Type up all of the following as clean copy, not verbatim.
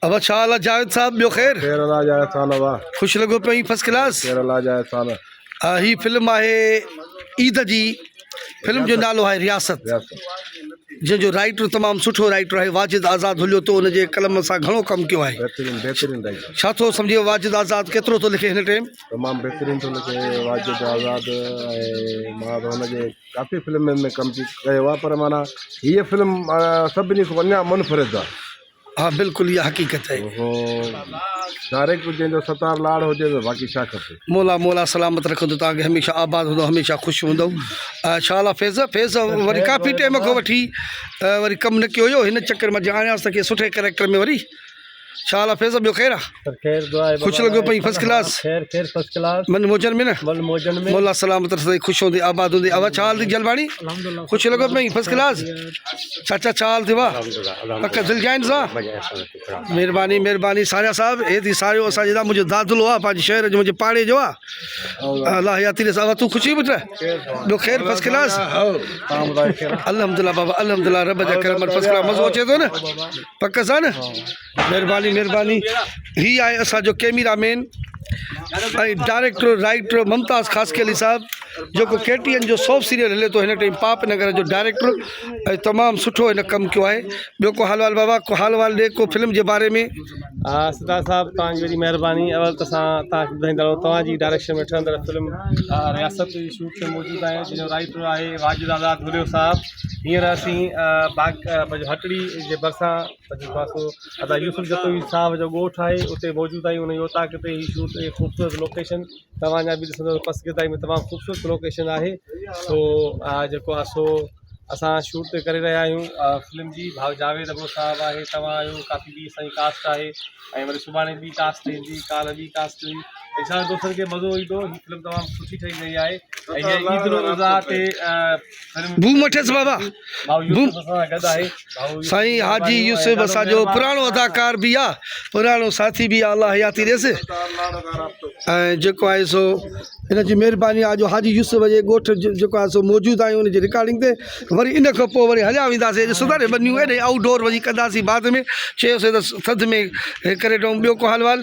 ابا ڇا حال آ جاويد صاحب ٻيو خير؟ خير الله جا احسان ابا. خوش لڳو پيو آهين فرسٽ ڪلاس. خير الله جا احسان. هي فلم آهي عيد جي فلم جو نالو آهي رياست جنهن جو رائيٽر تمام سٺو رائيٽر آهي واجد آزاد هليو تو ان جي قلم سان گهڻو ڪم ڪيو آهي بهترين بهترين رائيٽر ڇا ٿو سمجهي واجد آزاد ڪيترو ٿو لکي هن ٽيم تمام بهترين ٿو لکي واجد آزاد ۽ مان ته هن جي ڪافي فلمن ۾ ڪم ڪيو آهي پر معنيٰ هيء فلم سڀني کان اڃا منفرد آهي ها بلڪل اها حقيقت آهي. هو ڊائريڪٽر جنهن جو ستار لاڙ هجي ته باقي ڇا کپي. مولا مولا سلامت رکندو توهان کي هميشه آباد هوندو هميشه خوش هوندو شاء الله فيض فيض وري ڪافي ٽيم کان وٺي وري ڪم نه ڪيو هيو هن چڪر مان آڻيانس ته ڪي سٺي ڪريڪٽر ۾ وري شاء الله فيض ٻيو خير آ سر خير دعا آهي خوش لڳو پئي فرسٽ ڪلاس خير خير فرسٽ ڪلاس من موجن ۾ نه من موجن ۾ مولا سلامت رکندي خوش هوندي آباد هوندي اوا ڇا حال ٿي جلباڻي خوش لڳو پئي فرسٽ ڪلاس چاچا ڇا حال ٿي وا پڪ دل جائن سان مهرباني مهرباني ساريا صاحب هي ٿي ساريو اسان جي منهنجو دادلو آ پنهنجي شهر جو منهنجي پاڙي جو آ الله حياتي ڏس اوا تون خوشي پٽ ٻيو خير فرسٽ ڪلاس الحمدلله بابا الحمدلله رب جا کرم فرسٽ ڪلاس مزو اچي ٿو نه پڪ سان نه مهرباني مهرباني هي آهي اسان جو ڪيميرا مين ۽ ڊائريڪٽر رائيٽر ممتاز خاصخيلي صاحب جيڪو ڪي ٽي اين جو سوپ سيريل هلي ٿو هن ٽائيم پاپ نگر جو ڊائريڪٽر ۽ تمام سٺو هن ڪم ڪيو آهي ٻيو ڪو حال وال بابا ڪو حال وال ڏي ڪو فلم جي باري ۾. ها ستار صاحب توهان جي وڏي مهرباني اول ته اسان توهان کي ٻڌائيندا رهون توهان جي ڊائريڪشن ۾ ٺهندڙ فلم رياست جي شوٽ تي موجود آهيون جنهن جو رائيٽر آهي واجد آزاد ڌريو صاحب هينئر اسين باغ پنهنجو هٽڙي جي ڀرسان پنهنجو پاسو ادا يوسف جتوئي صاحب جو ڳوٺ آهي اتي موجود آهيون ان جي اوطاق تي هي شوٽ هي خوبصورت لوڪيشن توهان اڃا به ڏسندو پسگردائي ۾ تمام خوبصورت لوڪيشن آهي سو جيڪو آهي سو اسان شوٽ تي ڪري رهيا آهيون فلم جي ڀاء جاويد ابڙو صاحب آهي توهان آهيو ڪافي ٻي اسان جي ڪاسٽ آهي ۽ وري سڀاڻي ٻي ڪاسٽ ايندي ڪالهه ٻي ڪاسٽ هئي انشاء الله دوستن کي مزو ايندو هي فلم تمام سٺي ٺهي رهي آهي ۽ هي عيد الاضحيٰ تي بوم وٺيس بابا بوم سائين حاجي يوسف اسان جو پراڻو اداڪار به آ پراڻو ساٿي به آ الله حياتي ڏيس ۽ جيڪو آهي سو ان جي مهرباني آ جو حاجي يوسف جي ڳوٺ جيڪو آهي سو موجود آهيون ان جي رڪارڊنگ تي وري ان کان پوء وري هليا وينداسين ڏسو ٿا ٻنيون ايڏي آئوٽ ڊور وڃي ڪنداسين بعد ۾ چيوسين ته ٿڌ ۾ ڪري ڏيون ٻيو ڪو حال وال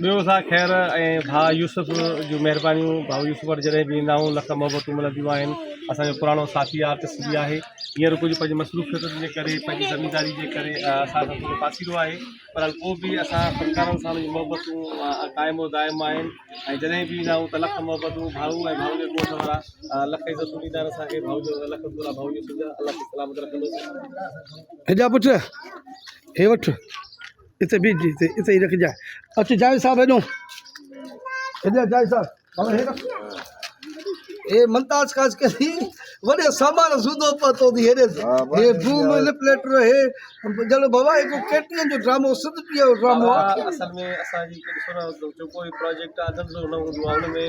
ٻيو سا خير ۽ ڀاء يوسف جون مهربانيون ڀاء يوسف وٽ جڏهن به ايندا آهيون لک محبتون ملنديون آهن اسان جو پراڻو ساٿي آرٽسٽ به آهي هينئر ڪجهه پنهنجي مصروفيتن جي ڪري پنهنجي زمينداري جي ڪري اسان کان ٿورو پاسيرو آهي پر پوء به اسان فنڪارن سان ان جون محبتون قائم و دائم آهن ۽ جڏهن به ايندا آهيون ته لک محبتون ڀائو ۽ ڀائو جي ڳوٺ وارا لک عزتون ڏيندا آهن اسان کي ڀائو جو لک ٿورا ڀائو جو سنجا الله کي سلامت رکندو. هيڏا پٽ هي وٺ اتي بيهه اتي اتي ئي رکجانء اچ جاويد صاحب هيڏو هيڏي جاويد صاحب بابا هي رک هي ممتاز خاص ڪري وڏي سامان سودو پتو ٿي هيڏي هي بوم لپليٽر هي ڄڻ بابا هڪ ڪي ٽي اين جو ڊرامو سنڌ پي جو ڊرامو آ اصل ۾ اسان جي ڏسو نه جيڪو هي پروجيڪٽ آ ننڍڙو نه هوندو آ ان ۾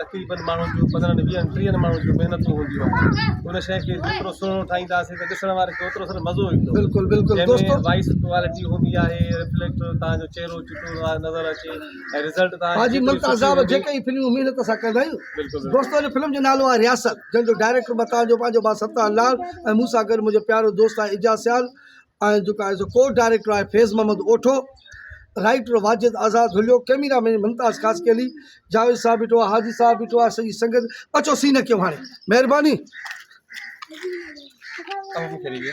تقريبن ماڻهن جون پندرهن ويهن ٽيهن ماڻهن جون محنتون هونديون آهن ان شيء کي جيترو سهڻو ٺاهينداسين ته ڏسڻ واري کي اوترو سر مزو ايندو بلڪل بلڪل دوستو وائس ڪوالٽي هوندي آهي ريفليڪٽر تان جو چهرو چٽو نظر اچي ۽ رزلٽ تان حاجي ممتاز صاحب جيڪي هي فلمون محنت سان ڪندا آهيون دوستو هن فلم جو نالو آهي رياست جنهن جو ڊائريڪٽر متان جو پنهنجو ڀاء ستار لال ۽ مون سان گڏ منهنجو پيارو دوست آهي اعجاز سيال ۽ جيڪو آهي سو ڪو ڊائريڪٽر آهي فيض محمد اوٺو، رائيٽر واجد آزاد هليو، ڪئميرا مين ممتاز خاصخيلي، جاويد صاحب بيٺو آهي، حاجي صاحب بيٺو آهي، سڄي سنگت اچو سين ڪيون هاڻي مهرباني. هاڻي.